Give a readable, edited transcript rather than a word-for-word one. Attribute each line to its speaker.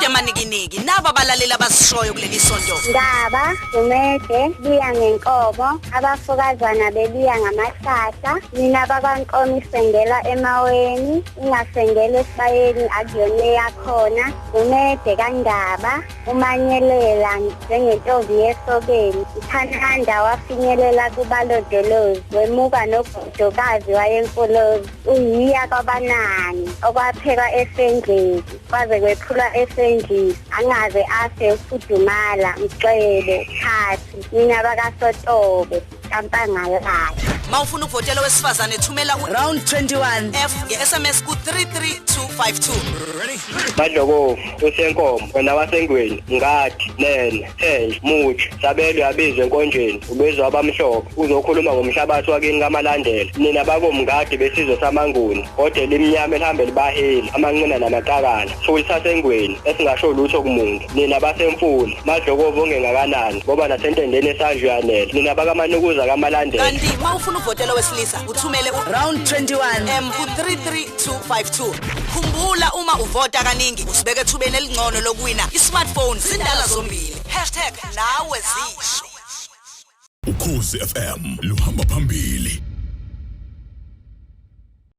Speaker 1: Amadoda amanikiniki naba abalaleli abasishoyo kuleli sonto.
Speaker 2: Ndaba, Gumede, biya ngenkomo, abafokazana bebiya ngamahlahla, nina bakwankomo isengela emaweni, ingasengela esibayeni akuyona eyakhona, Gumede kaNdaba, umanyelela njengentombi yesokeni, Mthananda wafinyelela kubalodolozi, wemuka nogodokazi wayenkolozi, uyiya kwabanani, okwaphekwa esendlini, kwaze kwephulwa esendlini, angaze afe ukufudumala, mxebe, thathi, nina bakasotobe, kampangalala.
Speaker 1: Mawufuna ukuvotela owesifazane thumela u
Speaker 3: Round 21.
Speaker 1: F nge-SMS ku-33252.
Speaker 4: Madlokovu usenkomo wena wasengweni ngadi nene thenje muthi sabelo yabizwa enkonjeni ubezwa abamhlophe uzokhuluma ngomhlabathi wakini kaMalandela nina bakomngadi besizwe samanguni kodwa elimnyama elihambe libaheli amanqina namaqakala futhi sasengweni esingasho lutho kumuntu nina basemfula Madlokovu ongengakanani ngoba nasentendeni esandla uyanela nina bakamanukuza kaMalandela.
Speaker 1: Kanti mawufuna ukuvotela owesilisa uthumele u
Speaker 3: Round 21.
Speaker 1: M ku-33252. Khumbula uma uvota kaningi usibeka ethubeni elingcono lokuwina i-smartphone zindala zombili. Hashtag nawe zisho.
Speaker 5: Ukhozi FM luhamba phambili.